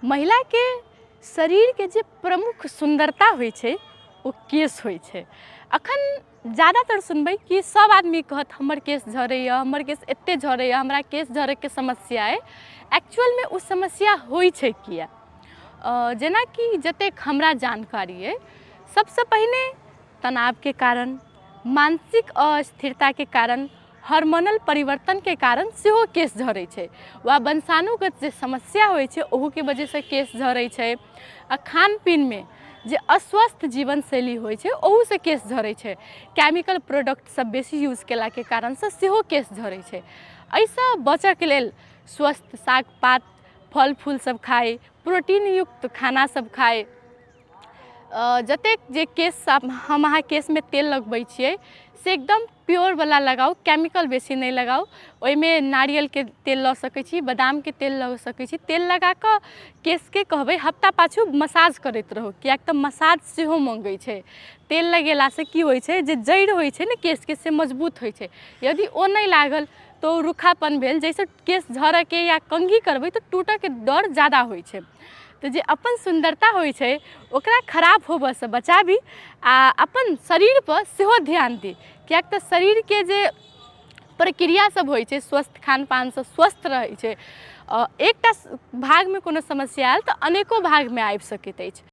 महिलाके शरीरके जे प्रमुख सुन्दरता होइ छै ओ केश होइ छै। एखन जादातर सुनबै कि सब आदमी कहत हमर केश झड़ैए, हमर केश एतेक झड़ैए, हमरा केश झड़ैके समस्या अइ। एक्चुअलमे ओ समस्या होइ छै किए? जेनाकि जतेक हमरा जानकारी अइ, सबसँ पहिने तनावके कारण, मानसिक अस्थिरताके कारण, हार्मोनल परिवर्तनके कारण सेहो केश झड़ै छै, वा वंशानुगत जे समस्या होइ छै ओहूके वजहसँ केश झड़ै छै। आओर खान पीनमे जे अस्वस्थ जीवन शैली होइ छै ओहूसँ केश झड़ै छै। केमिकल प्रोडक्ट सब बेसी यूज केलाके कारणसँ सेहो केश झड़ै छै। एहिसँ बचऽके लेल स्वस्थ साग पात, फल फूल सब खाइ, प्रोटीनयुक्त खाना सब खाइ। जतेक जे केश हम अहाँ केशमे तेल लगबै छियै से एकदम प्योरवला लगाउ, केमिकल बेसी नहि लगाउ। ओहिमे नारियलके तेल लऽ सकै छी, बादामके तेल लऽ सकै छी। तेल लगाकऽ केशके कहबै हफ्ता पाछू मसाज करैत रहू, किएक तऽ मसाज सेहो मँगै छै। तेल लगेलासँ की होइ छै, जे जड़ि होइ छै ने केशके से मजबूत होइ छै। यदि ओ नहि लागल तऽ ओ रूखापन भेल, जाहिसँ केश झड़ऽके या कंघी करबै तऽ टूटऽके डर जादा होइ छै। तऽ जे अपन सुन्दरता होइ छै ओकरा खराब होबऽसँ बचाबी आओर अपन शरीरपर सेहो ध्यान दी, किएक तऽ शरीरके जे प्रक्रिया सब होइ छै स्वस्थ खान पानसँ स्वस्थ रहै छै। एकटा भागमे कोनो समस्या आयल तऽ अनेको भागमे आबि सकैत अछि।